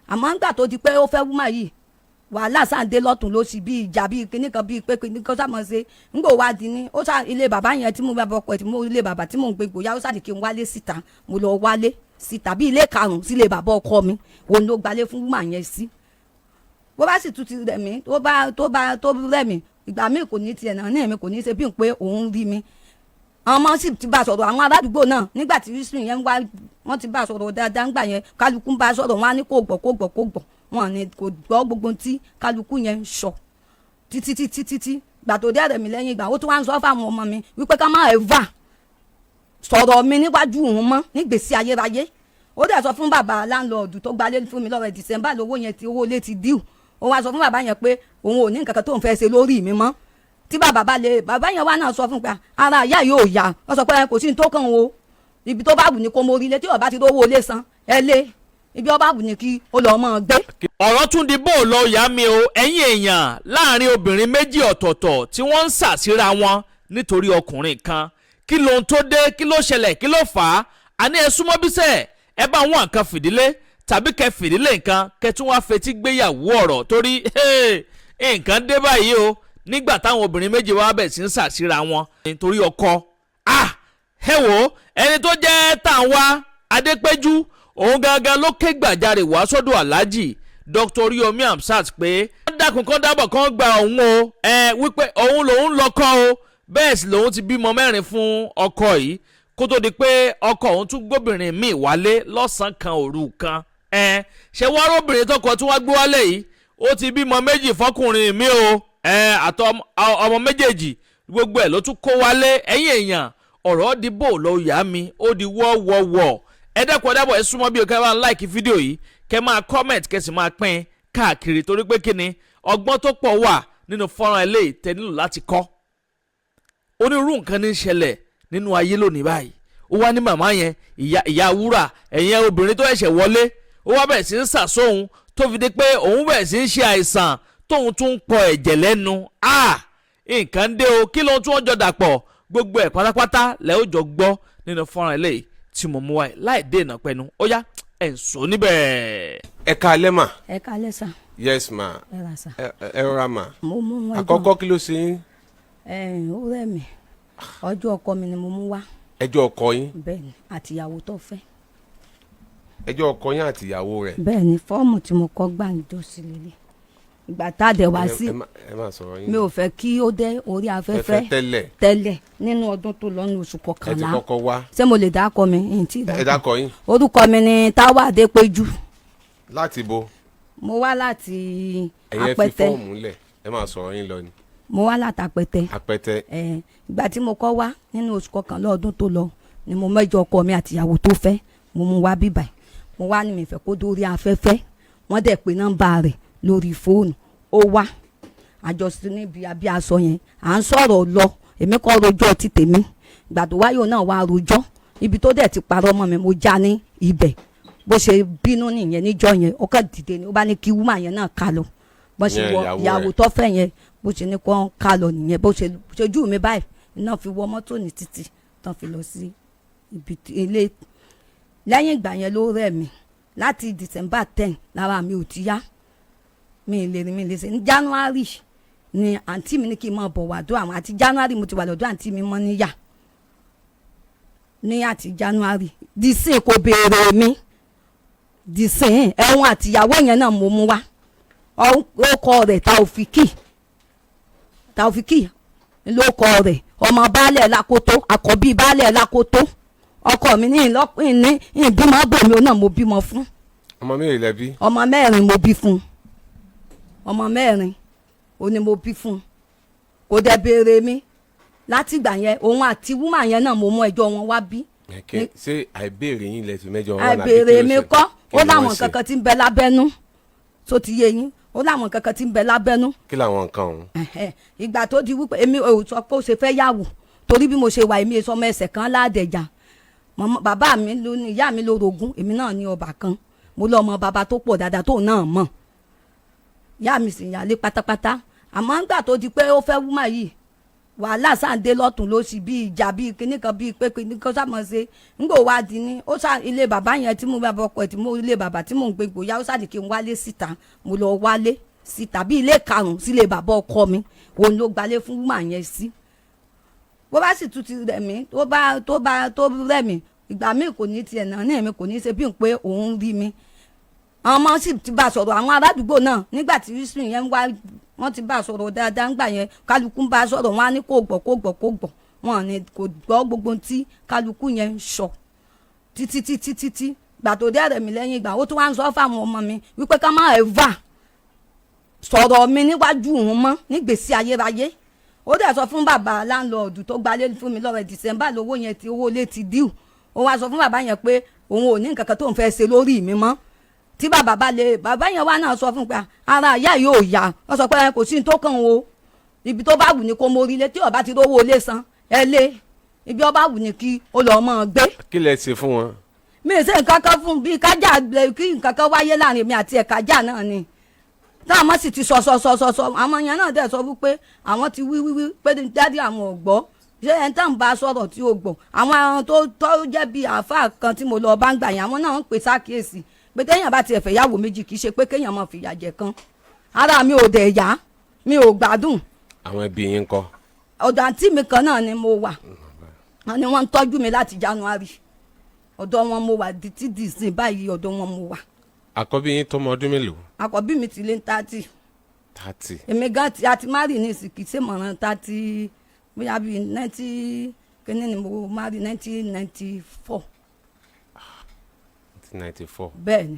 Àmọ́ ńgbà tó di pé ó fẹ́ woman yìí, wàhálà sáǹdé lọ́tún ló sì bíi ìjà, bíi kíní kan, bíi pé kíní kan sáà mọ̀ ṣe. Ńgbò wá di ní ó sá ilé bàbá yẹn tí mo bá bọ́ pẹ̀ tí mo ilé bàbá tí mò ń gbé gbòòyà, ó sàdí kí n wálé síta. Mo lọ wálé síta bí ilé karùn-ún sílé bàbá ọkọ mi. Òun ló gbalé fún woman yẹn sí. Bó bá sì tún ti rẹ̀ mí, tó bá tó rẹ̀ mí, ìgbà míì kò ní tiẹ̀ náà ní èmi kò ní ṣe bí n pé òun rí mi. Àwọn ọmọ sì ti bá a sọ̀rọ̀, àwọn aládùúgbò náà, nígbà tí rísùn yẹn ń wá, wọ́n ti bá a sọ̀rọ̀ dáadáa. Ńgbà yẹn, kálukú ń bá a sọ̀rọ̀, wọn á ní kò gbọ́, kò gbọ́, kò gbọ́. Wọn ní kò gbọ́ gbogbo tí kálukú yẹn ń sọ títí títí títí. Gbà tó dé rẹ̀ mí, lẹ́yìn ìgbà, ó tún wá ń sọ fáwọn ọmọ mi wípé ká má ever sọ̀rọ̀ mi níwájú òun mọ́ nígbèsí ayérayé. Ó dẹ̀ sọ fún bàbá landlord tó gbalé fún mi lọ́rẹ̀. December lówó yẹn ti owó ilé ti due. Ó wá sọ fún bàbá yẹn pé òun ò ní nǹkan kan tó ń fẹ́ ṣe lórí mi mọ́. Tí bàbá bá lè bàbá yẹn wá náà sọ fún pé ara ìyá yóò yá, wọ́n sọ pé kò sí ní tó kàn o, ibi tó bá wù ní kó mórí lé, tí ó bá ti rówó ilé san, ẹ lé, ibi ó bá wù ní kí ó lọ́ọ́ mọ́ gbé. Ọ̀rọ̀ tún di bó lọ yá mi o, ẹ̀yin èèyàn. Láàrin obìnrin méjì ọ̀tọ̀ọ̀tọ̀ tí wọ́n ń sàsíra wọn nítorí ọkùnrin kan, kí lóhun tó dé? Kí ló ṣẹlẹ̀? Kí ló fà á? Àní ẹ súnmọ́ bísẹ̀, ẹ bá wọn nǹkan fìdílé tàbí kẹ fìdílé nǹkan, kẹ tún wá fetí gbéyàwó ọ̀rọ̀, torí nǹkan dé báyìí o. Nígbà táwọn obìnrin méjì wá bẹ̀ sí ń sàsíra wọn nítorí ọkọ, ah, ẹ wò ó, ẹni tó jẹ́ Tàǹwá Adépẹ́jú, òun gangan ló ké gbàjarè wá sọ́dọ̀ Alhaji Dr. Oriyomi Hamzat pé wọ́n dákun, kán dábọ̀, kán gba òun o, ẹ wípé òun lòun lọ́kọ o, bẹ́ẹ̀ sì lòun ti bímọ mẹ́rin fún ọkọ yìí kó tó di pé ọkọ òun tún gbóbìnrin míì wálé lọ́sàn-án kan òru kan. Ẹ ṣe wá róbìnrin tọkọ tí wọ́n gbé wálé yìí, ó ti bímọ méjì fọkùnrin mi o, ẹ àtọ ọmọ méjèèjì, gbogbo ẹ̀ ló tún kó wálé. Ẹ̀yin èèyàn, ọ̀rọ̀ di bò lọ yá mi, ó di wọ́wọ́wọ́. Ẹ dẹ́kun, ẹ dábọ̀, ẹ súnmọ́ bí o, kẹ́ máa like fídíò yìí, kẹ́ máa comment, kẹ́ sì máa pín káàkiri, torí pé kí ni, ọgbọ́n tó pọ̀ wà nínú fọ́nrán eléyìí tẹ́ nílò láti kọ́. Onírúurú nǹkan ní í ṣẹlẹ̀ nínú ayé lónìí báyìí. Ó wá ní màmá yẹn, ìyá wúrà, ẹ̀yẹn obìnrin tó ṣẹ̀ṣẹ̀ wọlé, ó wá bẹ̀rẹ̀ sí ń sàsóhun tó fi di pé òun bẹ̀rẹ̀ sí ń ṣe àìsàn, tóun tún ń pọ ẹ̀jẹ̀ lẹ́nu. Ah, nǹkan dé o. Kí ló ń tún ọjọ́ dàpọ̀? Gbogbo ẹ̀ pátápátá lẹ́ ó jọ gbọ́ nínú fọ́nrán eléyìí tí mo mú wáyé láì dènà pẹ̀lú. Ó yá, ẹ̀ ń sọ níbẹ̀. Ẹ káalẹ́ mà. Ẹ kálẹ́ sà. Yes ma. Ẹ rà sà. Ẹ rọra mà. Mo mú wọn. Àkọ́kọ́, kí ló ṣe yín? Ẹ ó rẹ̀ mí. Ọjọ́ ọkọ mi ni mo mú wá. Ẹjọ́ ọkọ yín? Bẹ́ẹ̀ ni, àtìyàwó tó fẹ́. Ẹjọ́ ọkọ yín àti ìyàwó rẹ̀? Bẹ́ẹ̀ ni, fọ́ọ̀mù tí mo kọ́ gbà ń jọ sí lélẹ̀ ìgbà tá a dẹ̀ wá sí. Ẹ má sọ̀rọ̀ yín. Mi ò fẹ́ kí ó dé orí afẹ́fẹ́. Fẹ́ tẹ́lẹ̀. Tẹ́lẹ̀, nínú ọdún tó lọ, ní oṣù Ẹ ti kọkànlá. kọ́kọ́ wá. Ṣé mo lè dákọ mi? N tí ì. Ẹ dákọ yín. Orúkọ mi ni Táwa Adépéjú. Láti bo? Mo wá láti Ẹ̀yin ẹ fi Apẹtẹ. fọ́ọ̀mù lẹ̀, ẹ máa sọ̀rọ̀ yín lọ ni. Mo wá láti Apẹtẹ. Apẹtẹ. Ẹ ìgbà tí mo kọ́ wá nínú oṣù kọkànlá ọdún tó lọ ni mo mẹ́jọ ọkọ mi àtìyàwó tó fẹ́. Mo mú wá bíbà, mo wá ní mi fẹ́ kó dórí afẹ́fẹ́. Wọ́n dẹ̀ pé nọ́mbà rẹ̀ lórí fóònù, ó wá àjọṣe níbi abí aṣọ yẹn. À ń sọ̀rọ̀ lọ, èmi kọ́ rojọ́ ti tèmi. Ìgbà tó wáyò náà wá rojọ́, ibi tó dẹ̀ ti parọ́ mọ́ mi, mo já ní ibẹ̀. Bó ṣe bínú nìyẹn níjọ́ yẹn, ó kàn dìde ni, ó bá ní kí woman yẹn náà ká lọ. Bó ṣe Ìyẹn wọ ìyàwó ìyàwó rẹ̀. tó fẹ́ yẹn, bó ṣe ní kó ká lọ nìyẹn. Bó ṣe ṣojú mi báyìí iná fi wọ mọ́tò ní títì tán fi lọ sí ibi ilé. Lẹ́yìn ìgbà yẹn ló rẹ̀ mí. Láti December 10 lára mi ò ti yá, mi ì lè rí, mi ì lè ṣe. Ní January ni àǹtí mi ní kí n máa bọ̀ wá dọ́ àwọn. Àti January mo ti wà lọ́dọ̀ àǹtí mi mọ́ níyà. Ní àti January dísìn kò béèrè mi dísìn. Ẹ̀wọ̀n àtìyàwó yẹn náà mo mú wá. Ọkọ rẹ̀ Taofiki, Taofiki ló kọ rẹ̀, ọmọ baálẹ̀ Lákòótó, àkọ́bí baálẹ̀ Lákòótó. Ọkọ mi ní ìlọ́pìn ní ìbímọ bòmí, òun náà mo bímọ fún. Ọmọ mélòó lẹ bí? Ọmọ mẹ́rin mo bí fún. Ọmọ mẹ́rin ó ní mo bí fún. Kò dẹ̀ béèrè mi látìgbà yẹn. Òun àti woman yẹn náà mo mú ẹjọ́ wọn wá bí. Ṣé àìbéèrè yín lẹ fi mẹ́jọ wọn àbí kí Àìbéèrè ló mi ṣẹlẹ̀? kọ́. Kí Ó ni láwọn wọ́n ṣe? kankan tí ń bẹ lábẹ́nú tó ti yé yín. Ó láwọn kankan tí ń bẹ lábẹ́nú. Kí làwọn nǹkan ọ̀hún? Ẹ̀hẹ́. Ìgbà tó di wípé èmi ò sọ pé ó ṣe fẹ́ yàwó, torí bí mo ṣe wà, èmi èso ọmọ ẹsẹ̀ kan ládẹ̀jà. Bàbá mi ló ní, ìyá mi ló rogún, èmi náà ní ọba kan. Mo lọ ọmọ bàbá tó pọ̀ dáadáa tó náà mọ̀. Ìyá mi sì yàlé pátápátá. Àmọ́ ńgbà tó di pé ó fẹ́ woman yìí Wàhálà sáǹdé lọ́tún ló sì bí ìjà, bíi kinní kan, bíi pé kinní kan sáà mọ̀ ṣe. Ńgbò wá di ní ó sá ilé bàbá yẹn tí mo bá bọkọ ẹ̀ tí mo ilé bàbá tí mò ń gbé gbòòyà, ó sáà ní kí n wálé síta. Mo lọ wálé síta bí ilé karùn-ún sílé bàbá ọkọ mi. Òun ló gbalé fún woman yẹn sí. Bó bá sì tún ti rẹ̀ mí, tó bá tó rẹ̀ mí, ìgbà míì kò ní tiẹ̀ náà ní èmi kò ní ṣe bí n pé òun rí mi. Àwọn ọmọ sì ti bá a sọ̀rọ̀, àwọn aládùúgbò náà, nígbà tí rísìn yẹn ń wá, wọ́n ti bá a sọ̀rọ̀ dáadáa. Ńgbà yẹn kálukú ń bá a sọ̀rọ̀, wọn á ní kò gbọ́, kò gbọ́, kò gbọ́. Wọn ní kò gbọ́ gbogbo tí kálukú yẹn ń sọ títí títí títí. Gbà tó dé rẹ̀ mí, lẹ́yìn ìgbà ó tún wá ń sọ fáwọn ọmọ mi wípé ká má ever sọ̀rọ̀ mi níwájú òun mọ́ nígbèsí ayérayé. Ó dẹ̀ sọ fún bàbá landlord tó gbalé fún mi lọ́rẹ̀, December lówó yẹn ti owó lé ti due. Ó wá sọ fún bàbá yẹn pé òun ò ní nǹkan kan tó ń fẹ́ ṣe lórí mi mọ́ tí bàbá bá lè. Bàbá yẹn wá náà sọ fún pé ara ìyá yóò yá. Wọ́n sọ pé kò sí ní tó kàn o, ibi tó bá wù ní kó mórí lé, tí ó bá ti rówó lé san ẹ lé, ibi ó bá wù ní kí ó lọ́ọ́ mọ́ ọ gbé. Kí lẹ ṣe fún wọn? Mi ì ṣe nǹkan kan fún bí kájà, kí nǹkan kan wáyé láàrin mi àti ẹ̀kájà náà ni. Táwọn ọmọ sì ti sọ sọ sọ sọ sọ, àwọn yẹn náà dẹ̀ sọ wípé àwọn ti wí wí wí pé daddy àwọn ò gbọ́. Ṣé ẹni tá à ń bá sọ̀rọ̀ tí ó gbọ́? Àwọn tó jẹ́ bíi àáfàá kan tí mo lọ bá ń gbà yẹn, àwọn náà ń pè sákìyèsí pé téèyàn bá tiẹ̀ fẹ́ yàwó méjì, kì í ṣe pé kéèyàn máa fìyà jẹ kan. Ara mi ò dẹ̀ yá, mi ò gbádùn. Àwọn ẹbí yín ńkọ́? Ọ̀dọ̀ àǹtí mi kan náà ni mo wà. Wọ́n ní wọ́n ń tọ́jú mi láti January. Ọ̀dọ̀ wọn mo wà títí dìsín báyìí, ọ̀dọ̀ wọn mo wà. Àkọ́bí yín tọ́mọ ọdún mélòó? Àkọ́bí mi ti lé ní 30. 30. Èmi gan ti àti marry ní ìsìnkì ṣé mọ̀ràn 30, bóyá bíi ninety kíní ni mo marry, 1994. 1994. Bẹ́ẹ̀ ni.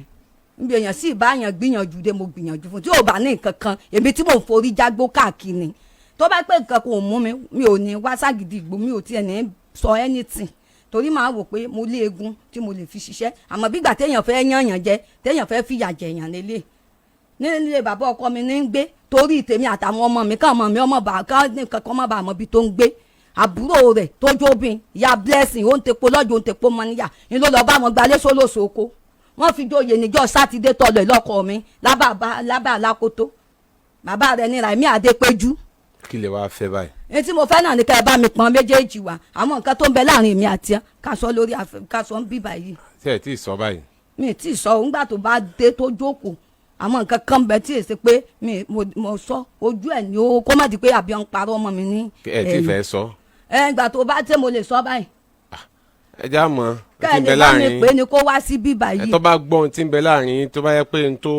Níbi èèyàn sì bá yàn gbìyànjú dé, mo gbìyànjú fún tí ò bá ní nǹkan kan. Èmi tí mò ń forí jágbó káàkiri, tó bá pẹ́ nǹkan kò mú mi, mi ò ní wá ságídí ìgbò, mi ò tiẹ̀ ní sọ anything, torí màá wò pé mo lé egun tí mo lè fi ṣiṣẹ́. Àmọ́ bígbà téèyàn fẹ́ yànyàn jẹ, téèyàn fẹ́ fìyà jẹ̀yàn lélẹ̀ nílé bàbá ọkọ mi ní ń gbé, torí tèmi àtàwọn ọmọ mi kàn mọ̀ mi ọmọ bá kàn ní kankan má bàa mọ ibi tó ń gbé. Àbúrò rẹ̀ tó jóbin, ìyá Blessing, ó ń tepo lọ́jọ́, ó ń tepo mọ́ níyà ní ló lọ́ọ́ bá wọn gbalé sólòsóko. Wọ́n fi jóye níjọ́ Sátidé tọlẹ̀ lọ́kọ mi lábà alákòótó. Bàbá rẹ̀ ní Ràmí Adépéjú. Kí lè wá fẹ́ báyìí? Èyí tí mo fẹ́ náà ni ká ẹ bá mi pọn méjèèjì wá, àwọn nǹkan tó ń bẹ láàrin mi àti ẹ, ká sọ lórí ká sọ ń bí báyìí. Ṣé ẹ tí ì sọ báyìí? Mi tí ì sọ. Ńgbà tó bá dé tó jókòó, àwọn nǹkan kan bẹ tí èsì pé mi mo sọ ojú ẹ ní o, kó má di pé àbí ọ̀n parọ́ ọmọ mi ní. Ẹ tí ì fẹ́ sọ? Ẹ ìgbà tó bá tẹ́, mo lè sọ báyìí. Ẹ já mọ̀ kẹ́ tí ẹ ń bẹ lè bá mi láàrin pè é ní kó wá sí bí ẹ. báyìí. Tó bá gbọ́ ohun tí ń bẹ láàrin yín, tó bá yẹ pé n tó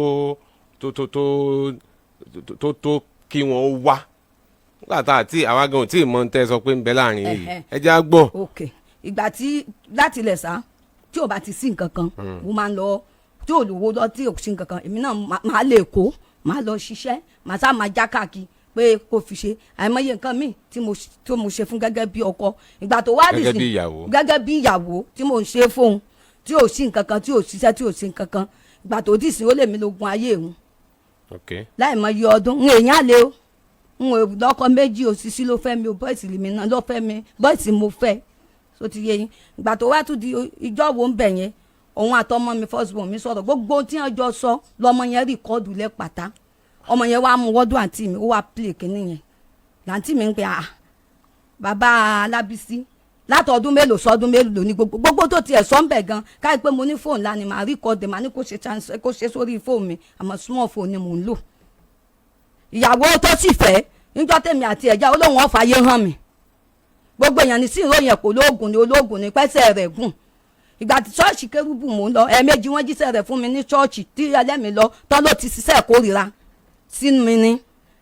kí wọ́n ó wá nígbà tá àti àwa gan ò tí ì mọ̀ ń tẹ́ sọ pé ń bẹ láàrin yìí. Ẹhẹ́. Ẹ já gbọ́. Ok, ìgbà tí láti ilẹ̀ sá tí ò bá ti sí nǹkan kan, mo máa ń lọ. Tí ò lówó lọ, tí ò sí nǹkan kan, èmi náà máa lè kó máa lọ ṣiṣẹ́, máa sá máa já káàkiri pé kò fi ṣe àìmọye nǹkan míì tí mo ṣe fún gẹ́gẹ́ bí ọkọ. Ìgbà tó wá Gẹ́gẹ́ dìsìn bí ìyàwó. Gẹ́gẹ́ bí ìyàwó tí mo ń ṣe fóun, tí ò sí nǹkan kan, tí ò ṣiṣẹ́, tí ò sí nǹkan kan. Ìgbà tó dìsìn, ó lè mi lógun ayé òun. Láì mọ iye ọdún ń èèyàn àlè o, n ò lọ́kọ méjì. Òṣìṣì ló fẹ́ mi o, boys mi náà ló fẹ́ mi, boys mo fẹ́ so ti yé yín. Ìgbà tó wá tún di ìjọ wo ń bẹ̀ yẹn, òun àtọmọ mi first born mi sọ̀rọ̀. Gbogbo ohun tí wọ́n jọ sọ lọmọ yẹn record lẹ́ pàtà. Ọmọ yẹn wá mú wọ́dún àǹtí mi, ó wá play kínní yẹn. Làǹtí mi ń pè à bàbá Alábísí látọdún mélòó sọdún mélòó ní gbogbo gbogbo tó tiẹ̀ sọ ń bẹ̀ gan. Káyọ̀ pé mo ní fóònù ńlá ni màá record, màá ní kó ṣe transfer, kó ṣe sórí fóònù mi, àmọ́ small phone ni mò ń lò. Ìyàwó tó sì fẹ́ níjọ́ tèmi àti ẹ̀já, olóhùn ọ̀fàyè hàn mí. Gbogbo èèyàn ní sí ìròyìn ẹ̀ kò lóògùn ni, olóògùn ni, pẹ́sẹ̀ rẹ̀ gùn. Ìgbà tí ṣọ́ọ̀ṣì kérúbù mò ń lọ, ẹ̀ẹ̀mejì wọ́n jíṣẹ́ rẹ̀ fún mi ní ṣọ́ọ̀ṣì tí ẹlẹ́mìí lọ tọ́ ló ti ṣiṣẹ́ kórìíra sínú mi ni.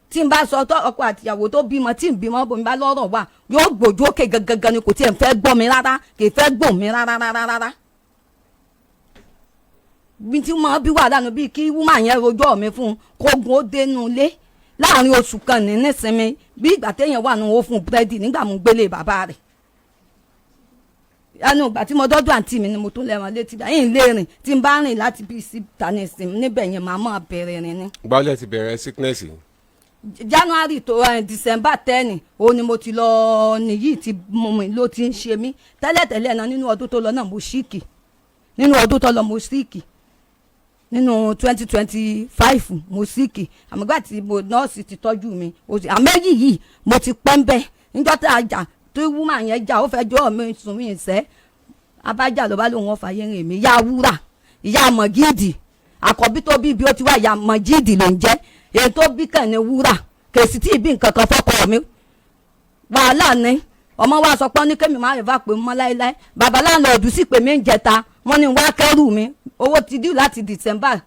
Tí n bá sọ tó ọkọ àtìyàwó tó bímọ, tí n bímọ bomi bá lọ́rọ̀ wà, yóò gbójú òkè gangan ni, kò tiẹ̀ fẹ́ gbọ́ mi rárá, kì í fẹ́ gbọ́ mi rárá rárá rárá. Bí tí mo bí wàhálà nù, bíi kí woman yẹn rojọ́ mi fún un, kógun ó dénú ilé láàrin oṣù kan ní nísinmi, bí ìgbà téèyàn wà nù ó fún búrẹ́dì nígbà mo gbélé bàbá rẹ̀. Ẹnu ìgbà tí mo dọ́dọ̀ àǹtí mi ni mo tún lẹ́wọ̀n létí báyìí ń lé rìn. Tí n bá rìn láti bí síta ní ìsinmi níbẹ̀ yẹn, màá máa bẹ̀rẹ̀ rìn ni. Gbọ́dọ̀ ti bẹ̀rẹ̀ sickness yìí? January tó December 10 òun ni mo ti lọ nìyí tí mo mi ló ti ń ṣe mí. Tẹ́lẹ̀tẹ́lẹ̀ náà, nínú ọdún tó lọ náà mo sick. Nínú ọdún tó lọ mo sick, nínú 2025 mo sick. Àmọ́gbà tí mo nọ́ọ̀sì ti tọ́jú mi, àmọ́ èyí yìí mo ti pẹ́ ń bẹ́. Níjọ́ tá a jà tí woman yẹn jà, ó fẹ́ jọ́ mi sùn mí sẹ́ abájà ló bá lóun ọ̀fà yẹn rìn mí. Ìyá wúrà, ìyá mọ̀gídì, àkọ́bí tó bí ibi ó ti wá, ìyá mọ̀gídì ló ń jẹ́. Èyí tó bí kàn ní wúrà, kèsì tí ìbí nǹkan kan fọ́kọ mi. Wàhálà ni ọmọ wa sọ pé ó ní kémi má rẹ̀ bá pè mọ́ láéláé. Bàbá láńlọ́ọ̀dù sì pè mí ń jẹta, wọ́n ní wá kẹ́rù mi, owó ti due láti December.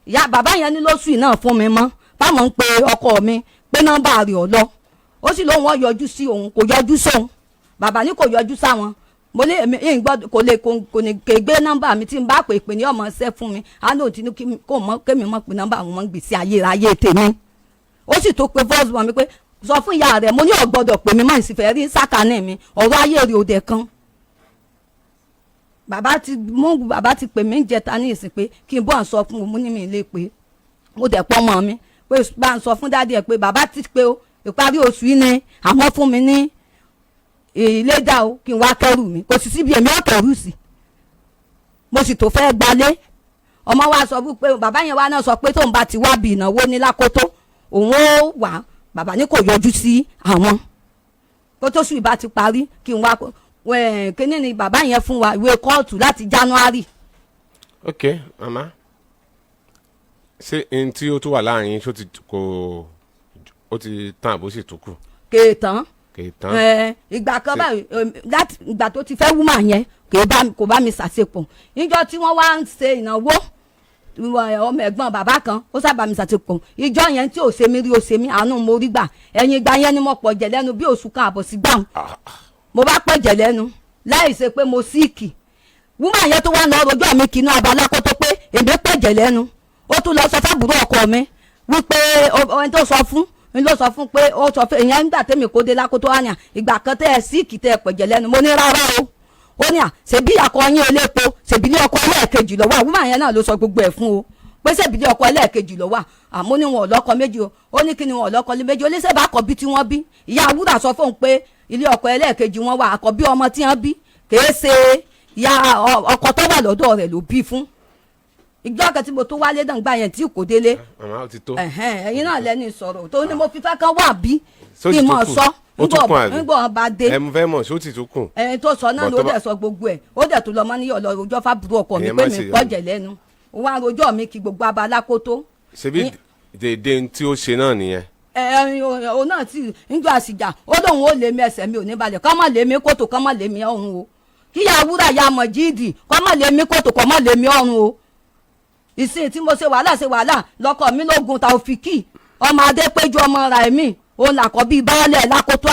Ìyá bàbá yẹn ní lóṣù yìí náà fún mi mọ́ fáwọn ń pe ọkọ mi pé nọ́mbà rẹ̀ ọ̀ lọ, ó sì lóun ọ̀ yọjú sí òun, kò yọjú sóun. Bàbá ní kò yọjú sáwọn. Mo ní èmi ń gbọ́dọ̀ kò lè kò ní kè gbé nọ́mbà mi tí n bá pè pè ní ọmọ ṣẹ́ fún mi. Á lóun ti ní kí kò mọ kémi mọ̀ pé nọ́mbà àwọn mọ̀ ń gbèsè ayérayé tèmi. Ó sì tó pe first born mi pé sọ fún ìyá rẹ̀. Mo ní ò gbọ́dọ̀ pè mí mọ́, ìsìnfẹ́ rí sákàní mi, ọ̀rọ̀ ayé rẹ̀ òde kan. Bàbá ti mú, bàbá ti pè mí ń jẹta ní ìsìn pé kí n bọ́ à ń sọ fún un. Mo ní mi lè pé mo dẹ̀ pọ́ mọ́ mi pé bá ń sọ fún daddy ẹ̀ pé bàbá ti pé o, ìparí oṣù yìí ni àwọn fún mi ní ilé dá o, kí n wá kẹ́rù mi. Kò sì síbi èmi ọ̀kẹ́rù sí, mo sì tó fẹ́ gbalé. Ọmọ wa sọ wípé bàbá yẹn wá náà sọ pé tóun bá ti wá bí ìnáwó ní Lákótó, òun ó wà. Bàbá ní kò yọjú sí àwọn kó tó sùn ìbá ti parí kí n wá. Kíní ni bàbá yẹn fún wa, ìwé kóòtù láti January. Ok mama, ṣé n tí ó tún wà láàrin yín, ṣó ti kò ó ti tán àbó sì tún kù? Kéètàn. Kì í tán. Ìgbà kan báyìí, láti ìgbà tó ti fẹ́ woman yẹn, kò bá mi ṣàṣepọ̀. Níjọ́ tí wọ́n wá ń ṣe ìnáwó ọmọ ẹ̀gbọ́n bàbá kan, ó sábà mi ṣàṣepọ̀. Ìjọ yẹn tí ò ṣe mí rí, ó ṣe mí, àánú mo rí gbà. Ẹ̀yìn ìgbà yẹn ni mo pọ̀ jẹ̀ lẹ́nu bí oṣù kan àbọ̀ sí gbàùn. Mo bá pọ̀ jẹ̀ lẹ́nu láì ṣe pé mo sick. Woman yẹn tó wá lọ rojọ́ mi kínú abala kó tó pé èmi pọ̀ jẹ̀ lẹ́nu, ó tún lọ sọ fábùrú ọkọ mi wípé ẹni tó sọ fún n ló sọ fún pé ó sọ fún ìyẹn nígbà tẹ́mi kó dé lákòótó àyàn ìgbà kan tẹ́ ẹ sick, tẹ́ ẹ pẹ̀jẹ̀ lẹ́nu. Mo ní rárá o. Ó ní à ṣèbí akọ yín elépo, ṣèbí ilé ọkọ ẹlẹ́ẹ̀kejì ló wà. Woman yẹn náà ló sọ gbogbo ẹ̀ fún o pé ṣèbí ilé ọkọ ẹlẹ́ẹ̀kejì ló wà. Àmọ́ ní wọn ò lọ́kọ méjì o. Ó ní kí ni wọn ò lọ́kọ méjì? Ó ní sẹ́bà àkọ́bí tí wọ́n bí, ìyá wúrà sọ fóun pé ilé ọkọ ẹlẹ́ẹ̀kejì wọn wà, àkọ́bí ọmọ tí wọ́n bí, kìí ṣe ìyá ọkọ tó wà lọ́dọ̀ rẹ̀ ló bí fún. Ìjọ kan tí mo tó wálé náà gbà yẹn tí kò délé. Màmá, ó ti tó. Ẹ̀hẹ́n, ẹ̀yin náà lẹ́nu ìsọ̀rọ̀ tó ní mo fi fẹ́ kán wà bí Ṣó kí ti n tó mọ̀ kù? sọ. Ó tún kún àbí? Ńgbọ̀n bá dé. Ẹ mo fẹ́ mọ̀, ṣó ti tó kù? Ẹni tó sọ náà Bọ̀ ló tó bá- dẹ̀ sọ gbogbo ẹ̀, ó dẹ̀ tó lọ mọ́ níyọ̀ lọ rojọ́ fábùrú ọkọ mi Ìyẹn pé má mi ṣe pọ̀jẹ̀ lẹ́nu, ó wá rojọ́ mi kí gbogbo abala kó tó. Ṣebí dèdè tí ó ṣe náà nìyẹn. Ẹ ẹ, òun náà sì ń jọ àṣìjà, ó lóun ó lé mi, ẹsẹ̀ mi ò ní balẹ̀, kọ́ mọ̀ lé mi kótó, kọ́ mọ̀ lé mi ọ̀run o. Kíyà wúrà ya mọ̀ jíìdì, kọ́ mọ̀ lé mi kótó, kọ́ mọ̀ lé mi ọ̀run o. Ìsìn tí mo ṣe wàhálà ṣe wàhálà lọkọ mi lógun Taofiki ọmọ Adépéjú ọmọ Raimi, òun làkọ́bí baálẹ̀ lákòótó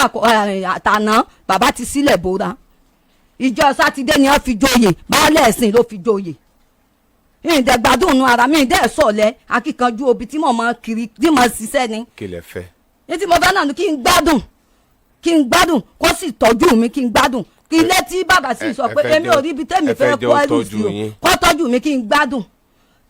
àtàná. Bàbá ti sílẹ̀ bóra, ìjọ sátidé ni wọ́n fi joyè baálẹ̀, ẹ̀sìn ló fi joyè. Ìdẹ̀gbádùn nu ara mi, ìdẹ́ sọ̀lẹ̀ akíkanjú obì tí mo mọ kiri tí mo ṣiṣẹ́ ni. Kí lẹ fẹ́? Ní tí mo fẹ́ náà ni kí n gbádùn, kí n gbádùn, kó sì tọ́jú mi, kí n gbádùn, kí ilé tí bàbá sì sọ ẹ pé fẹ́ èmi ò rí ibi tẹ́mi ẹ fẹ́ fẹ́ jẹ́ kó ó ẹrù sí tọ́jú o. yín. Kó tọ́jú mi, kí n gbádùn,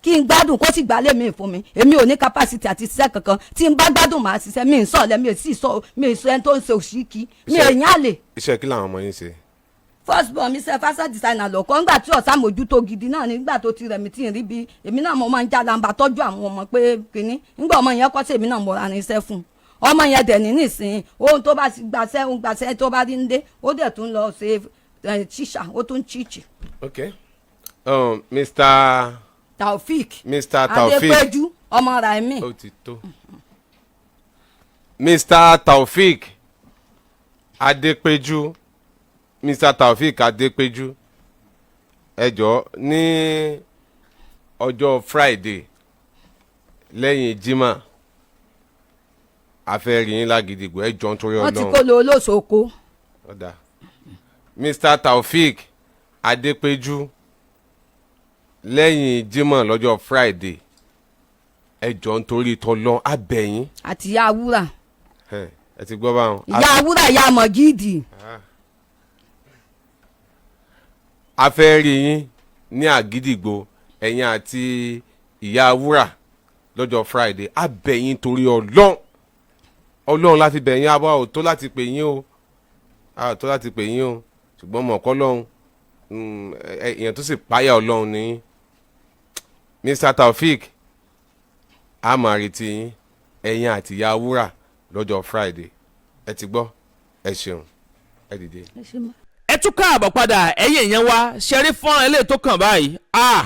kí n gbádùn, kó sì gbálẹ̀ mi fún mi. Èmi ò ní capacity àti ṣiṣẹ́ kankan. Tí n bá gbádùn, màá ṣiṣẹ́. Mi ń sọ̀lẹ̀, mi ò sì sọ, mi ò sọ ẹni tó ń ṣe òṣìkí mi ò yán àlè. Iṣẹ́ kí làwọn ọmọ yín ṣe? First born mi ṣe fashion designer lọ́kọ́. Ńgbà tí ọ̀sán mójútó gidi náà nígbà tó ti rẹ̀ mí tí ń rí bí èmi náà mo máa ń já lamba tọ́jú àwọn ọmọ pé kínní. Ńgbà ọmọ yẹn kọ́ sí, èmi náà mo ra irinṣẹ́ fún un. Ọmọ yẹn dẹ̀ ní nísìnyí, ohun tó bá ti gbàṣẹ́, ohun gbàṣẹ́ tó bá rí ń dé, ó dẹ̀ tún lọ ṣe tíṣà, ó tún chíìchì. Ok, Mr. Taofik. Mr. Taofik. Adépẹ́jú ọmọ Raimi. Ó ti tó. Mr. Taofik Adépéjú, Mr. Taofik Adépéjú, ẹ jọ̀ọ́, ní ọjọ́ Friday lẹ́yìn jimá, a fẹ́ rí yín lágídígbò. Ẹ jọ̀ọ́, nítorí Wọ́n ti Ọlọ́run. kó lo olóṣòko. Ọ̀dà, Mr. Taofik Adépéjú, lẹ́yìn jímọ̀ lọ́jọ́ Friday, ẹ jọ̀ọ́, nítorí tọlọ́ abẹ́yìn. Àti ìyá wúrà. Ẹ ti gbọ́ báwọn. Ìyá wúrà, ìyá mọ̀gídì. A fẹ́ rí yín ní àgídìgbò, ẹ̀yin àti ìyá wúrà lọ́jọ́ Friday. Abẹ́yìn torí Ọlọ́run, Ọlọ́run láti bẹ̀yìn. Abọ́ ò tó láti pè yín o, a ò tó láti pè yín o, ṣùgbọ́n mọ̀ kọ́ lọ́hún èèyàn tó sì páyà Ọlọ́run ní Mr. Taofik, a máa retí yín, ẹ̀yin àti ìyá wúrà lọ́jọ́ Friday. Ẹ ti gbọ́. Ẹ ṣeun, ẹ dìde. Ẹ ṣe mọ́. Ẹ tún káàbọ̀ padà, ẹ̀yin èèyàn wa. Ṣẹ́rí fọ́nrán eléyìí tó kàn báyìí, ah,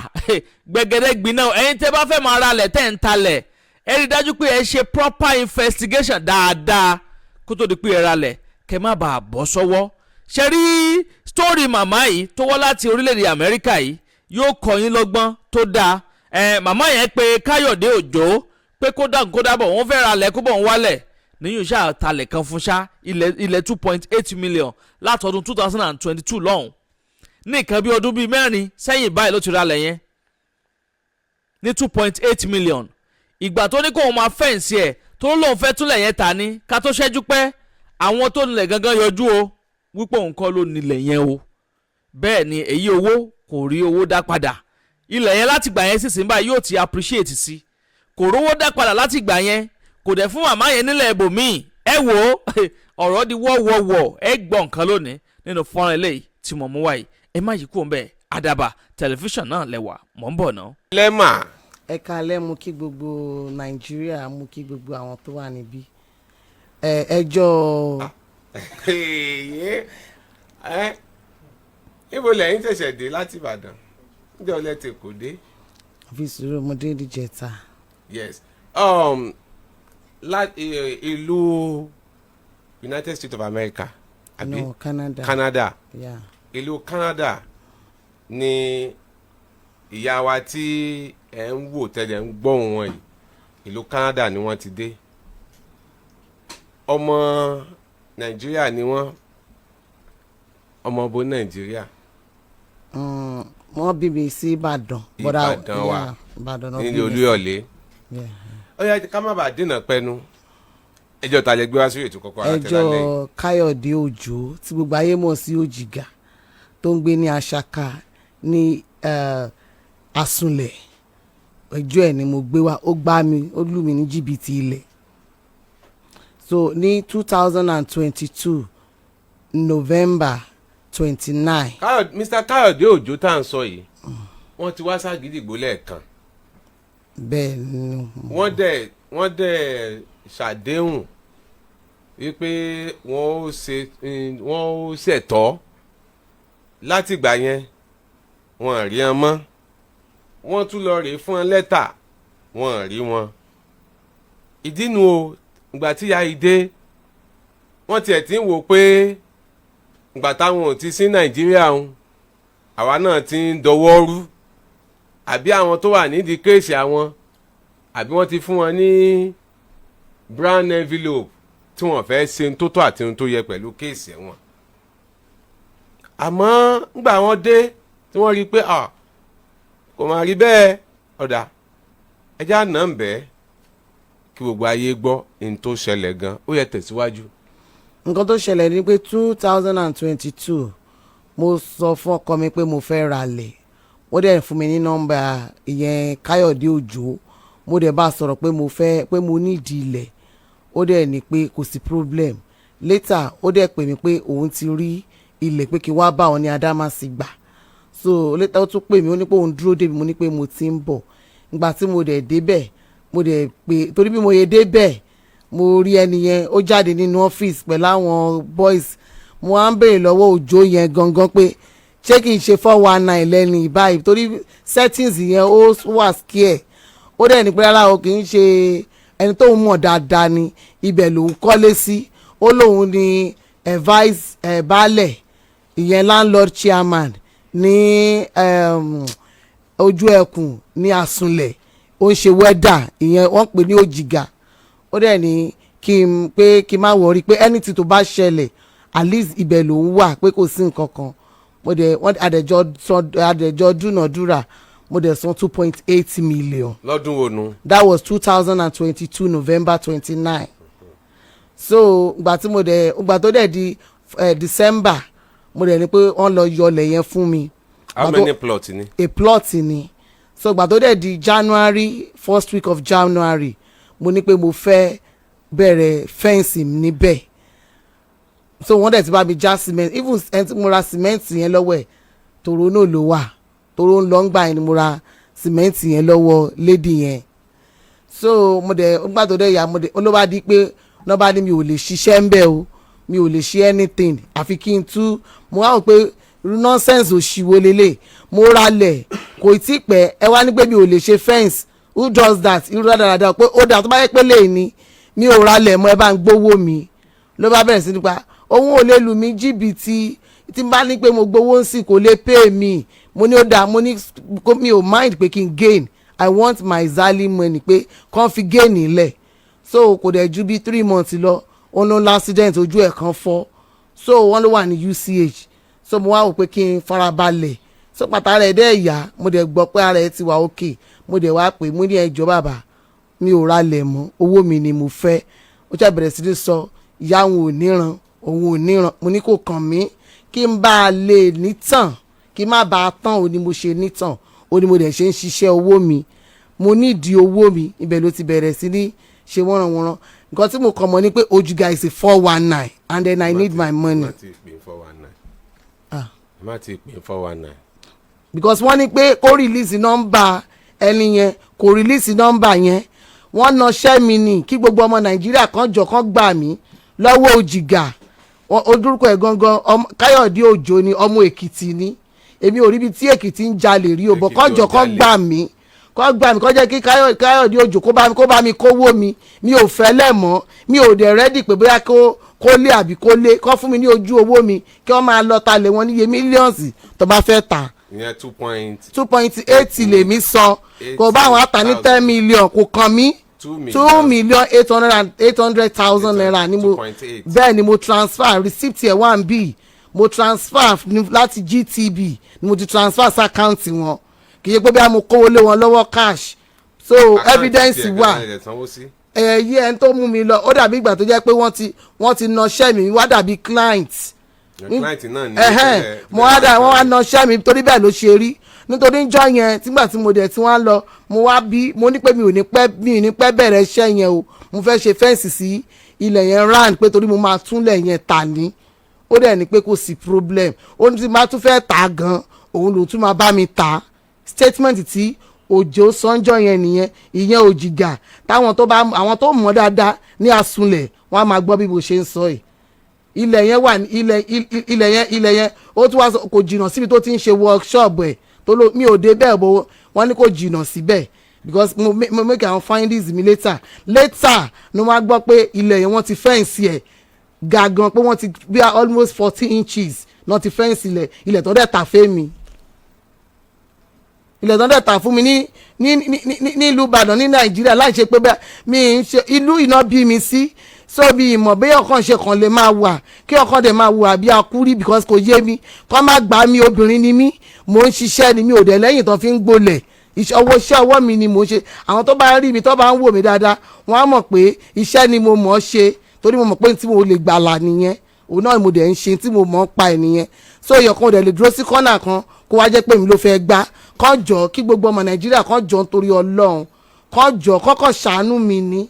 gbẹ̀gẹ̀dẹ̀ gbiná. Ẹ̀yin tẹ́ bá fẹ́ máa ra lẹ̀, tẹ́ ń talẹ̀, ẹ rí i dájú pé ẹ ṣe proper investigation dáadáa kó tó di pé ẹ ra lẹ̀, kẹ́ má bàa bọ́ sọ́wọ́. Ṣẹ́rí story màmá yìí tó wá láti orílẹ̀-èdè Amẹ́ríkà yìí yóò kọ́ yín lọ́gbọ́n tó dáa. Ẹ màmá yẹn pé Káyọ̀dé Òjó pé kó dáhùn kó dábọ̀, wọ́n fẹ́ ra lẹ̀, kó bọ̀ ń wálẹ̀ níyùn ṣáà talẹ̀ kan fún ṣá ilẹ̀ 2.8 million látọdún 2022 lọ́hùn. Ní nǹkan bí ọdún bíi 4 sẹ́yìn báyìí ló ti ra lẹ̀ yẹn ní 2.8 million. Ìgbà tó ní kóun máa fence ẹ̀, tó lóun fẹ́ túnlẹ̀ yẹn ta ní ká tó ṣẹ́jú pẹ́, àwọn tó nílẹ̀ gangan yọjú o, wípé òun kọ́ ló nílẹ̀ yẹn o. Bẹ́ẹ̀ ni èyí owó kò rí owó dá padà. Ilẹ̀ yẹn láti gbà yẹn sísìn báyìí yóò ti appreciate sí. Kò rówó dá padà láti gbà yẹn, kò dẹ̀ fún màmá yẹn nílẹ̀ ibòmíì. Ẹ wò ó, ọ̀rọ̀ di wọ́wọ́wọ́. Ẹ gbọ́ nǹkan lónìí nínú fọ́nrán eléyìí tí mo mú wáyìí. Ẹ má yí kúrò ń bẹ̀, Àdàbà Tẹlifíṣàn náà lẹ́wà mọ̀ ń bọ̀ náà. Lẹ́mà. Ẹ káalẹ́. Mú kí gbogbo Nàìjíríà, mú kí gbogbo àwọn tó wà níbí. Ẹ ẹjọ́. Ẹ níbo lẹ́yìn tẹ̀sẹ̀ dé láti Ìbàdàn? Níjọ́ lẹ ti kò dé? Fi sùúrù, mo dé níjẹta. Yes, ìlú United States of America, àbí? No, Canada. Canada. Yeah. Ìlú Canada ni ìyá wa tí ẹ ń wò tẹ́lẹ̀ ń gbọ́hùn wọn yìí. Ìlú Canada ni wọ́n ti dé. Ọmọ Nàìjíríà ni wọ́n. Ọmọ bo Nàìjíríà? Wọ́n bí mi sí Ìbàdàn. Ìbàdàn wa. Yeah, Ìbàdàn náà bí nílé mi sí. Olúyọ̀lé. Yeah. Ó yá, ká má bàa dènà pẹ́nu, ẹjọ́ ta lè gbé wá sí ètò kọ́kọ́ ara tẹ́lá Ẹjọ́ lẹ́yìn? Káyọ̀dé Òjó tí gbogbo ayé mọ̀ sí Òjìgà, tó ń gbé ní Aṣaka ní Asunlẹ̀. Ẹjọ́ ẹ̀ ni mo gbé wá. Ó gbá mi, ó lù mí ní jìbìtì ilẹ̀. So ní 2022 November 29. Mr. Káyọ̀dé Òjó tá à ń sọ yìí, wọ́n ti wá ságídìgbò lẹ́ẹ̀kan. Bẹ́ẹ̀ ni. Wọ́n dẹ̀ ṣàdéhùn wípé wọ́n ó ṣe, wọ́n ó ṣẹ̀tọ́. Látìgbà yẹn, wọ́n rí wọn mọ́. Wọ́n tún lọ rèé fún wọn lẹ́tà, wọ́n rí wọn. Ìdínú o, ìgbà tí ya yìí dé, wọ́n tiẹ̀ ti ń wò pé ìgbà táwọn ò ti sí Nàìjíríà ń, àwa náà ti ń dọwọ́ rú, àbí àwọn tó wà nídìí case àwọn, àbí wọ́n ti fún wọn ní brown envelope tí wọ́n fẹ́ ṣe ohun tó tọ́ àti ohun tó yẹ pẹ̀lú case wọn. Àmọ́ ńgbà wọ́n dé tí wọ́n rí i pé ah, kò máa rí bẹ́ẹ̀, ọ̀dà ẹja náà ń bẹ́ẹ̀ kí gbogbo ayé gbọ́ ohun tó ṣẹlẹ̀ gan. Ó yẹ tẹ̀síwájú. Nǹkan tó ṣẹlẹ̀ ni pé 2022, mo sọ fún ọkọ mi pé mo fẹ́ ra lẹ̀. Ó dẹ̀ fún mi ní nọ́mbà ìyẹn Káyọ̀dé Òjó. Mo dẹ̀ bá a sọ̀rọ̀ pé mo fẹ́, pé mo nídìí ilẹ̀. Ó dẹ̀ ní pé kò sí problem. Later, ó dẹ̀ pè mí pé òun ti rí ilẹ̀, pé kí n wá bá òun ní Adámàsìgbà. So later, ó tún pè mí, ó ní pé òun dúró débi. Mo ní pé mo ti ń bọ̀. Ìgbà tí mo dẹ̀ débẹ̀, mo dẹ̀ pé torí bí mo yẹ débẹ̀, mo rí ẹni yẹn, ó jáde nínú ọ́fíìsì pẹ̀lú àwọn boys. Mo wá ń béèrè lọ́wọ́ Òjó yẹn gangan pé ṣé kì í ṣe 419 lẹ́ni báyìí, torí settings yẹn ó wà scare. Ó dẹ̀ ní pé rárá o, kì í ṣe ẹni tóun mọ̀ dáadáa ni, ibẹ̀ lòun kọ́lé sí. Ó lóun ní vice baálẹ̀, ìyẹn landlord chairman ní ojú ẹkùn ní Àsunlẹ̀. Ó ń ṣe welder, ìyẹn wọ́n pè ní Òjìgà. Ó dẹ̀ ní kí n pé kí n má worry, pé anything tó bá ṣẹlẹ̀, at least ibẹ̀ lòun wà, pé kò sí nǹkan kan. Mo dẹ̀ wọ́n àdẹ̀jọ́ sọ, àdẹ̀jọ́ dúnàdúrà, mo dẹ̀ san 2.8 million. Lọ́dún wo nu? That was 2022 November 29. So ìgbà tí mo dẹ̀, ìgbà tó dẹ̀ di December, mo dẹ̀ ní pé wọ́n lọ yọlẹ̀ yẹn fún mi. How many plot ni? A plot ni. So ìgbà tó dẹ̀ di January, first week of January, mo ní pé mo fẹ́ bẹ̀rẹ̀ fence níbẹ̀. So wọ́n dẹ̀ ti bá mi já cement. Even ẹni tí mo ra cement yẹn lọ́wọ́ ẹ̀, Toronto ló wà, toro ń lọ ń gbà yẹn ni mo ra cement yẹn lọ́wọ́ lady yẹn. So mo dẹ̀, nígbà tó dẹ̀ yà, mo dẹ̀ ló bá di pé wọ́n bá ní mi ò lè ṣiṣẹ́ ń bẹ̀ o. Mi ò lè ṣe anything àfi kí n tú. Mo wá wò pé nonsense òṣìwò lélẹ̀. Mo ralẹ̀ kò tí pẹ́, ẹ wá ní pé mi ò lè ṣe fence. Who does that? Irú dáadáa pé ó dáa tó bá yẹ pé lè ní mi ò ralẹ̀ mọ́, ẹ bá ń gbowó mi. Ló bá bẹ̀rẹ̀ sí nípa òun ò lè lù mí jìbìtì. Tí n bá ní pé mo gbowó ń sìn, kò lè pay mi. Mo ní ó dáa, mo ní mi ò mind pé kí n gain, I want my zali money, pé kàn fi gain nílẹ̀. So kò dẹ̀ ju bí 3 months lọ, ó ló ń accident, ojú ẹ̀ kan fọ́, so wọ́n ló wà ní UCH. So mo wá wò pé kí n farabalẹ̀. So pàtà rẹ̀ dẹ́ yá, mo dẹ̀ gbọ́ pé ara ẹ̀ ti wà okay. Mo dẹ̀ wá pé mo ní, "Ẹjọ́ bàbá, mi ò ralẹ̀ mọ́, owó mi ni mo fẹ́." Ó ṣe bẹ̀rẹ̀ sí ní sọ ìyá òun ò níran, òun ò níran. Mo ní kò kàn mí, kí n bá a lè nítàn, kí n má bàa tán ò ní mo ṣe nítàn, ó ní mo dẹ̀ ṣe ń ṣiṣẹ́ owó mi, mo nídìí owó mi. Ibẹ̀ ló ti bẹ̀rẹ̀ sí ní ṣe wọ́nranwọ́nran. Nǹkan tí mo kàn mọ̀ ni pé Ojuga is a 419 and then I need my money. Má ti pè 419. Ah. Má ti pè 419. Because wọ́n ní pé kó release nọ́mbà ẹni yẹn, kò release nọ́mbà yẹn. Wọ́n naṣẹ́ mi ní kí gbogbo ọmọ Nàìjíríà kan jọ kan gbà mí lọ́wọ́ Òjìgà. Ojúrúkọ ẹ̀ gangan Káyọ̀dé Òjò ni, ọmọ Èkìtì ni. Èmi ò rí ibi tí Èkìtì ń jalè rí o bọ̀. Èkìtì kán jọ ò kán jalè. gbà mí, kán gbà mí, kán jẹ́ kí Káyọ̀dé Òjò kó bá mi kówó mi. Mi ò fẹ́ lẹ̀ mọ́, mi ò dẹ̀ ready pé bóyá kó lé àbí kó lé. Kán fún mi ní ojú owó mi, kí wọ́n máa lọ talẹ̀ wọn níye millions tó bá fẹ́ tà. Ìyẹn two point 2.8 lèmi san, kò bá àwọn ata ní 10 million, kò kàn mí. Two million. 2 million eight hundred and 800,000 naira ni mo 2.8. Bẹ́ẹ̀ ni, mo transfer receipt ẹ̀ wá ń bì. Mo transfer láti GTB ni mo ti transfer sí account wọn, kì í ṣe pé bí a mo kówó lé wọn lọ́wọ́ cash. So evidence wà. Ẹ̀yí ẹni tó mú mi lọ, ó dàbí ìgbà tó jẹ́ pé wọ́n ti nọṣẹ́ mi wá, dàbí client. Client náà ní. Ẹ̀hẹ́n, mo wá dà, wọ́n wá nọṣẹ́ mi torí bẹ́ẹ̀ ló ṣe rí. Nítorí njọ́ yẹn, tígbà tí mo dẹ̀ tí wọ́n á lọ, mo wá bí mo ní pé mi ò ní pẹ́ bẹ̀rẹ̀ iṣẹ́ yẹn o, mo fẹ́ ṣe fence sí ilẹ̀ yẹn round, pé torí mo máa túnlẹ̀ yẹn tà ní. Ó dẹ̀ ní pé kò sí problem, ó ní tí máa tún fẹ́ tà gan, òun ló tún máa bá mi tà. Statement tí Òjò sọ́njọ́ yẹn nìyẹn. Ìyẹn Òjìgà, táwọn tó bá àwọn tó mọ̀ dáadáa ní Asunlẹ̀, wọ́n á máa gbọ́ bí mo ṣe ń sọ yìí. Ilẹ̀ yẹn wà ní ilẹ̀ yẹn ó tún wá sọ kò jìnnà síbi tó ti ń ṣe workshop ẹ̀ tó ló. Mi ò dé bẹ́ẹ̀ bó, wọ́n ní kò jìnnà síbẹ̀, because mo make àwọn findings mi later. Later ni wọ́n á gbọ́ pé ilẹ̀ yẹn, wọ́n ti fence ẹ̀ gangan, pé wọ́n ti bí almost 14 inches náà ti fence ilẹ̀. Ilẹ̀ tó dẹ̀ tà fẹ́ mi, ilẹ̀ tó dẹ̀ tà fún mi ní nílùú Ìbàdàn ní Nàìjíríà, láì ṣe pé bẹ́ẹ̀ mi ń ṣe ìlú iná bí mi sí. So bí ìmọ̀ bẹ́ẹ̀ ọkàn ṣe kàn lè máa wà kí ọkàn dẹ̀ máa wà bí akúrí, because kò yé mi kọ́ má gbà mí. Obìnrin ni mí, mò ń ṣiṣẹ́ ni, mi ò dẹ̀ lẹ́yìn tán fi ń gbolẹ̀. Iṣẹ́ ọwọ́, iṣẹ́ ọwọ́ mi ni mò ń ṣe. Àwọn tó bá rí mi, tó bá ń wò mí dáadáa, wọ́n á mọ̀ pé iṣẹ́ ni mo mọ̀ ọ́ ṣe, torí mo mọ̀ pé tí mo lè gbàlà nìyẹn, òun náà mo dẹ̀ ń ṣe tí mo mọ̀ ọ́ pa ẹ̀ nìyẹn. So èèyàn kan ò dẹ̀ lè dúró sí kọ́nà kan kó wá jẹ́ pé mi ló fẹ́ gbá. Kán jọ, kí gbogbo ọmọ Nàìjíríà kán jọ nítorí Ọlọ́run, kán jọ kọ́kọ́ ṣàánú mi ní,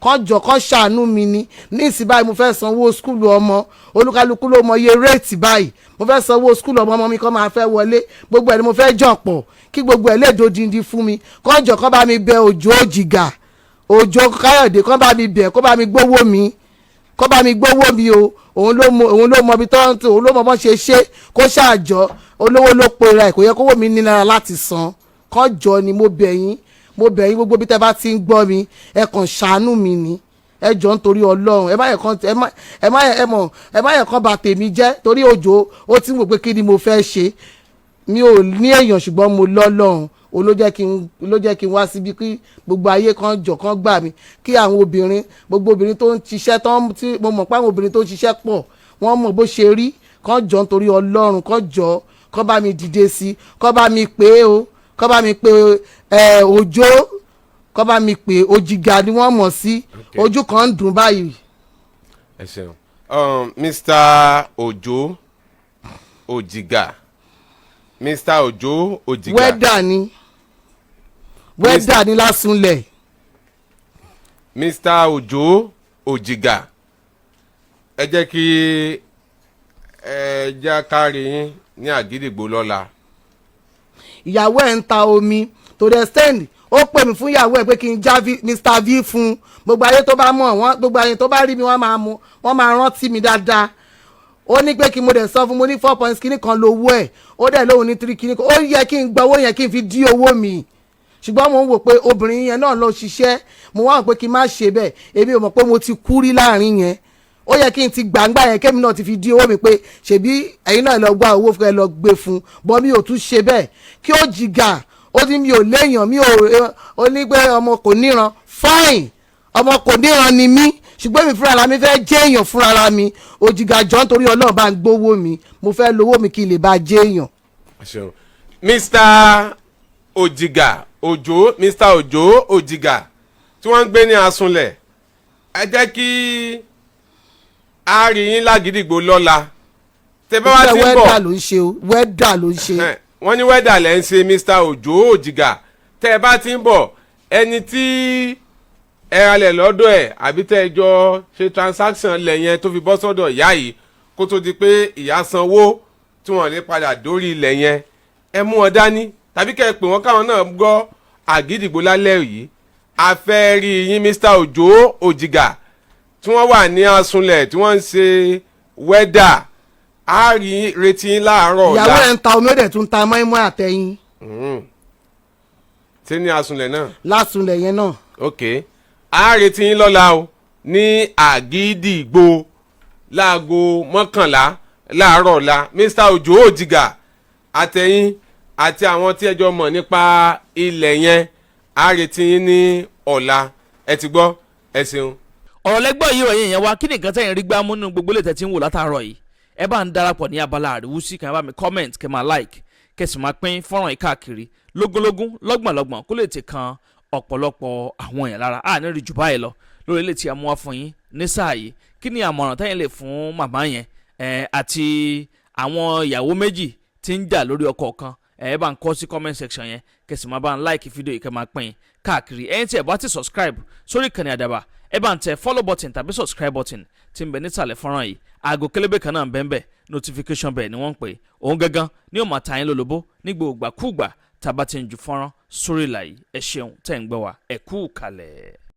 kán jọ kán ṣàánú mi ní. Ní ìsìn báyìí, mo fẹ́ sanwó school ọmọ. Olúkálukú ló mọ iye rate báyìí. Mo fẹ́ sanwó school ọmọ, ọmọ mi kọ́ máa fẹ́ wọlé. Gbogbo ẹ̀ ni mo fẹ́ jọ̀ pọ̀ kí gbogbo ẹ̀ lè dodindi fún mi. Kán jọ kán bá mi bẹ Òjò Òjìgà, Òjò Káyọ̀dé, kán bá mi bẹ̀, kó bá mi gbówó mi, kó bá mi gbówó mi o. Òun ló mọ ibi tó ń tó, òun ló mọ bọ́n ṣe ṣe kó ṣàjọ. Olówó ló pera ẹ̀, kò yẹ kówó mi ní náírà láti san. Kán jọ ni, mo bẹ̀ yín, mo bẹ̀ yín. Gbogbo bí tẹ́ bá ti ń gbọ́ mi, ẹ kàn ṣàánú mi ni. Ẹ jọ nítorí Ọlọ́run, ẹ má yẹ kán ẹ má ẹ má ẹ mọ̀ ẹ má yẹ kán bà tèmi jẹ́, torí Òjò ó ti ń wò pé kí ni mo fẹ́ ṣe. Mi ò ní èèyàn, ṣùgbọ́n mo lọ́lọ́run. Òun ló jẹ́ kí n wá síbi kí gbogbo ayé kan jọ kan gbà mí, kí àwọn obìnrin, gbogbo obìnrin tó ń ṣiṣẹ́ tó ń tí mo mọ̀ pé àwọn obìnrin tó ń ṣiṣẹ́ pọ̀, wọ́n mọ̀ bó ṣe rí. Kán jọ nítorí Ọlọ́run, kán jọ kán bá mi dìde sí, kán bá mi pè é o, kán bá mi pè ẹ Òjò, kán bá mi pè. Òjìgà ni wọ́n mọ̀ sí. Ojú kan ń dùn báyìí. Ẹ ṣeun, Mr. Ojo Ojiga, Mr. Ojo Ojiga. Welder ni, welder ni lásùnlẹ̀. Mr. Ojo Ojiga, ẹ jẹ́ kí ẹ jẹ́ kárí yín ní Àgídìgbò lọ́la. Ìyàwó ẹ̀ ń ta omi to the extent. Ó pè mí fún ìyàwó ẹ̀ pé kí n já Mr V fún gbogbo ayé tó bá mọ̀ wọ́n, gbogbo ayé tó bá rí mi, wọ́n máa mú, wọ́n máa rántí mi dáadáa. Ó ní pé kí mo dẹ̀ sọ fún mo ní four points kíní kan lówó ẹ̀, ó dẹ̀ lóhun ní three kíní kan. Ó yẹ kí n gba owó yẹn, kí n fi dí owó mi, ṣùgbọ́n mo ń wò pé obìnrin yẹn náà lọ ṣiṣẹ́. Mo wá wò pé kí n má ṣe bẹ́ẹ̀. Èmi ò mọ̀ pé mo ti kú rí láàrin yẹn. Ó yẹ kí n ti gbàǹgbà yẹn, kémi náà ti fi dí owó mi pé ṣèbí ẹ̀yin náà lọ gba owó fún ẹ, lọ gbé fún bọ́. Mi ò tún ṣe bẹ́ẹ̀ kí ó jìgà. Ó ní mi ò léèyàn, mi ò, ó ní pé ọmọ kò níran. Fine, ọmọ kò níran ni mí, ṣùgbọ́n èmi fúnra mi fẹ́ jẹ́ èèyàn fúnra mi. Òjìgà, jọ, nítorí Ọlọ́run, bá ń gbówó mi. Mo fẹ́ lówó mi kí n lè bá jẹ́ èèyàn. Ṣeun. Mr Òjìgà Òjò, Mr Òjò Òjìgà tí wọ́n ń gbé ní Asunlẹ̀, ẹ jẹ́ kí a rí yín lágídígbò lọ́la tẹ bá wá ti ń bọ̀. Welder ló ń ṣe o, welder ló ń ṣe. Ẹhẹ́n, wọ́n ní welder lẹ́ ń ṣe. Mr Òjò Òjìgà, tẹ́ ẹ bá ti ń bọ̀, ẹni tí ẹ ralẹ̀ lọ́dọ̀ ẹ̀ àbí tẹ́ ẹ jọ ṣe transaction lẹ̀ yẹn tó fi bọ́ sọ́dọ̀ ìyá yìí, kó tó di pé ìyá sanwó tí wọ́n lè padà dórí ilẹ̀ yẹn, ẹ mú wọn dání tàbí kẹ́ ẹ pè wọ́n káwọn náà gbọ́ àgídìgbò lálẹ́ yìí. A fẹ́ rí yín, Mr Òjò Òjìgà tí wọ́n wà ní Asunlẹ̀ tí wọ́n ń ṣe welder. A rí retí yín láàárọ̀ ọ̀la. Ìyàwó ẹ̀ ń ta omi, ó dẹ̀ tún ta mọ́ínmọ́ín àtẹ̀yìn. Tí ní Asunlẹ̀ náà? Lásunlẹ̀ yẹn náà. Ok, a retí yín lọ́la o ní Àgídìgbò láago 11 láàárọ̀ ọ̀la. Mr Òjò Òjìgà àtẹ̀yìn àti àwọn tí ẹ jọ mọ̀ nípa ilẹ̀ yẹn, a retí yín ní ọ̀la. Ẹ ti gbọ́, ẹ ṣeun. Ọ̀rọ̀ lẹ́gbọ́n yìí, ọ̀yìn yẹn wá, kí ni nǹkan tẹ̀yìn rí gbámú nínú gbogbo ilé tẹ̀ tí ń wò látàárọ̀ yìí? Ẹ bá ń darapọ̀ ní abala àríwúsí kan, ẹ bá mi comment, kẹ́ máa like, kẹ́ sì máa pín fọ́nrán yìí káàkiri lógúnlógún, lọ́gbọ̀nlọ́gbọ̀n, kó lè ti kan ọ̀pọ̀lọpọ̀ àwọn èèyàn lára. À ní rí jù báyìí lọ lórí ilé tí a mú wá fún yín ní sáà yìí. Kí ni àmọ̀ràn tẹ́yìn lè fún màmá yẹn àti àwọn ìyàwó méjì tí ń jà lórí ọkọ kan? Ẹ bá ń kọ sí comment section yẹn, kẹ́ sì máa bá ń like fídíò yìí, kẹ́ máa pín káàkiri. Ẹ̀yin tí ẹ bá ti subscribe sórí ìkànnì Àdàbà, ẹ bá ń tẹ follow button tàbí subscribe button tí ń bẹ nísàlẹ̀ fọ́nrán yìí. Aago kélébé kan náà ń bẹ ń bẹ, notification bell ni wọ́n ń pè é. Òun gangan ní ó máa ta yín lólobó ní gbogbo ìgbàkúùgbà tá a bá ti ń ju fọ́nrán sórí ìlà yìí. Ẹ ṣeun tẹ́ ń gbọ́ wa, ẹ kú kalẹ̀.